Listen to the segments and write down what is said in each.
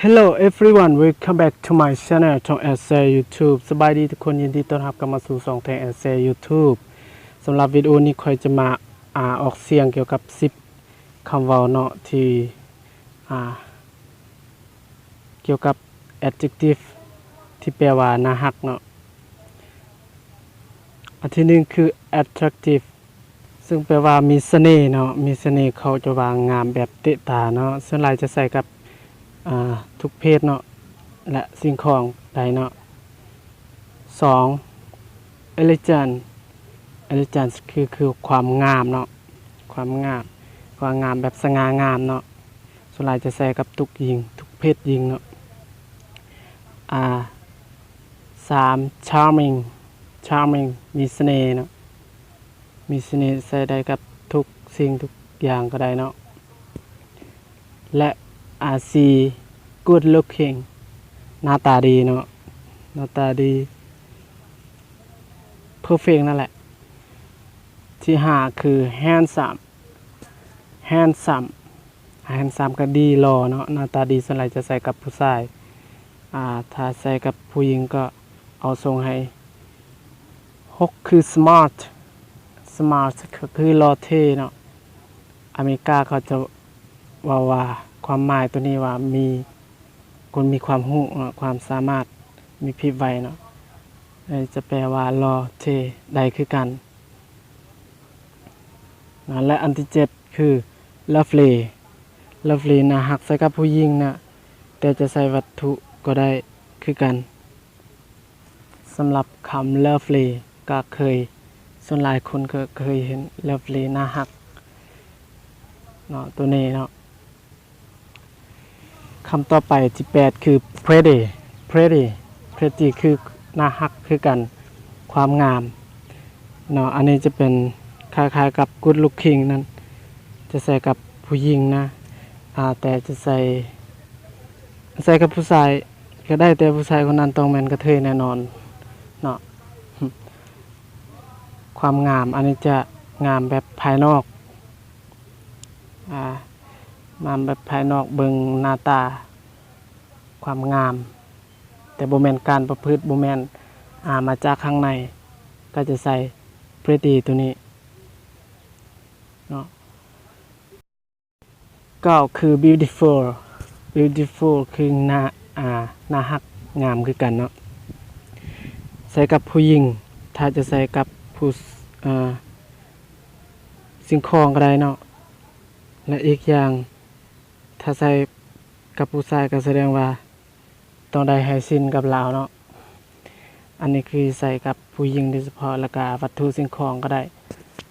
Hello everyone, welcome back to my channel ທອງແອແຊ YouTube. ສະບາຍດີທຸກຄົນ, ຍິນດີຕ້ອນຮັບກັບມາສູ່ຊ່ອງແທງແອແຊ YouTube. ສຳລັບວິດີໂອນີ້ຂ້ອຍຈະມາ ອາ ອອກສຽງກ່ຽວກັບສິບຄຳເວົ້າເນາະ ທີ່ ອາ ກ່ຽວກັບ adjective ທີ່ແປວ່າໜ້າຮັກເນາະ. ອັນທີໜຶ່ງຄື attractive ຊຶ່ງແປວ່າມີສະເໜ່ເນາະ, ມີສະເໜ່ ເຂົາຈະວ່າງາມແບບເຕະຕາເນາະ, ສ່ວນຫຼາຍຈະໃຊ້ກັບ ອາ ທຸກເພດເນາະ ແລະ ສິ່ງຂອງໃດເນາະ. ສອງ elegant, elegant ຄື ຄືຄວາມງາມເນາະ, ຄວາມງາມ ຄວາມງາມແບບສະຫງ່າງາມເນາະ, ສ່ວນຫຼາຍຈະໃຊ້ກັບທຸກຍິງ ທຸກເພດຍິງເນາະ. ອາ ສາມ charming, charming ມີສະເໜ່ເນາະ, ມີສະເໜ່ ໃຊ້ໄດ້ກັບທຸກສິ່ງທຸກຢ່າງກໍໄດ້ເນາະ. ແລະ ອາ ສີ່ good looking ໜ້າຕາດີເນາະ, ໜ້າຕາດີ perfect ນັ້ນແຫຼະ. ທີຫ້າຄື handsome, handsome, handsome ກໍດີ ຫຼໍ່ເນາະ, ໜ້າຕາດີສ່ວນຫຼາຍຈະໃຊ້ກັບຜູ້ຊາຍ, ອາ ຖ້າໃຊ້ກັບຜູ້ຍິງກໍເອົາສົ່ງໃຫ້. ຫົກຄື smart, smart ກໍຄືຫຼໍ່ເທ່ເນາະ, ອາເມລິກາເຂົາຈະເວົ້າວ່າ ຄວາມໝາຍໂຕນີ້ວ່າມີ ຄົນມີຄວາມຮູ້ເນາະ, ຄວາມສາມາດ, ມີພິບໄວເນາະ, ເອີ ຈະແປວ່າຫຼໍ່ເທ່ໄດ້ຄືກັນເນາະ. ແລະ ອັນທີເຈັດຄື lovely, lovely ໜ້າຮັກໃສ່ກັບຜູ້ຍິງນະ, ແຕ່ຈະໃສ່ວັດຖຸກໍໄດ້ຄືກັນ. ສຳລັບຄຳ lovely ກໍເຄີຍ ສ່ວນຫຼາຍຄົນກໍເຄີຍເຫັນ lovely ໜ້າຮັກເນາະ, ໂຕນີ້ເນາະ. ຄຳຕໍ່ໄປທີແປດຄື pretty, pretty, pretty ຄືໜ້າຮັກຄືກັນ, ຄວາມງາມເນາະ. ອັນນີ້ຈະເປັນຄ້າຍໆກັບ good looking ນັ້ນ, ຈະໃຊ້ກັບຜູ້ຍິງນະ, ອາ ແຕ່ຈະໃຊ້ ໃຊ້ກັບຜູ້ຊາຍກໍໄດ້, ແຕ່ຜູ້ຊາຍຄົນນັ້ນຕ້ອງແມ່ນກະເທີຍແນ່ນອນເນາະ. ຄວາມງາມ ອັນນີ້ຈະງາມແບບພາຍນອກ, ອາ ງາມແບບພາຍນອກ, ເບິ່ງໜ້າຕາ, ຄວາມງາມ, ແຕ່ບໍ່ແມ່ນການປະພຶດ, ບໍ່ແມ່ນ ອາ ມາຈາກຂ້າງໃນ, ກໍຈະໃສ່ pretty ໂຕນີ້ເນາະ. ເກົ້າຄື beautiful, beautiful ຄືໜ້າ ອາ ໜ້າຮັກ ງາມຄືກັນເນາະ, ໃຊ້ກັບຜູ້ຍິງ, ຖ້າຈະໃຊ້ກັບຜູ້ ອາ ສິ່ງຂອງກໍໄດ້ເນາະ. ແລະ ອີກຢ່າງ ຖ້າໃຊ້ກັບຜູ້ຊາຍກໍສະແດງວ່າ ຕ້ອງໄດ້ໃຫ້ສິນກັບລາວເນາະ. ອັນນີ້ຄືໃຊ້ກັບຜູ້ຍິງໂດຍສະເພາະ, ແລ້ວກະວັດຖຸສິ່ງຂອງກໍໄດ້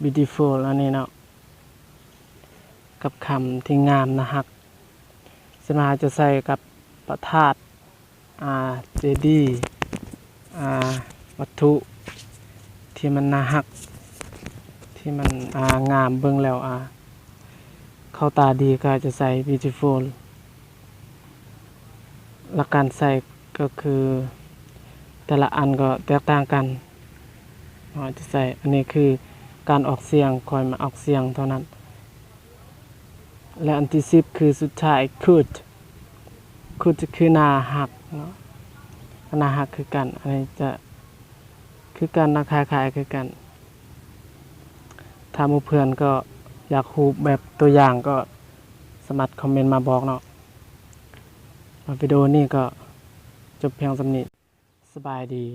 beautiful ອັນນີ້ເນາະ, ກັບຄຳທີ່ງາມ ໜ້າຮັກ. ສ່ວນມາກຈະໃຊ້ກັບພະທາດ, ອາ ເຈດີ, ອາ ວັດຖຸທີ່ມັນໜ້າຮັກ, ທີ່ມັນ ອາ ງາມ, ເບິ່ງແລ້ວ ອາ ເຂົ້າຕາດີ ກໍຈະໃຊ້ beautiful. ຫຼັກການໃຊ້ກໍຄືແຕ່ລະອັນກໍແຕກຕ່າງກັນ, ເຮົາຈະໃຊ້ ອັນນີ້ຄືການອອກສຽງ, ຂ້ອຍມາອອກສຽງເທົ່ານັ້ນ. ແລະ ອັນທີສິບຄືສຸດທ້າຍ cute, cute ຄືໜ້າຮັກເນາະ, ໜ້າຮັກຄືກັນ, ອັນນີ້ຈະຄືກັນເນາະ, ຄ້າຍໆຄືກັນ. ຖ້າໝູ່ເພື່ອນກໍຢາກຮູ້ແບບຕົວຢ່າງກໍສາມາດຄອມເມັນມາບອກເນາະ. ມາ ວິດີໂອນີ້ກໍຈົບພຽງສ່ຳນີ້. ສະບາຍດີ.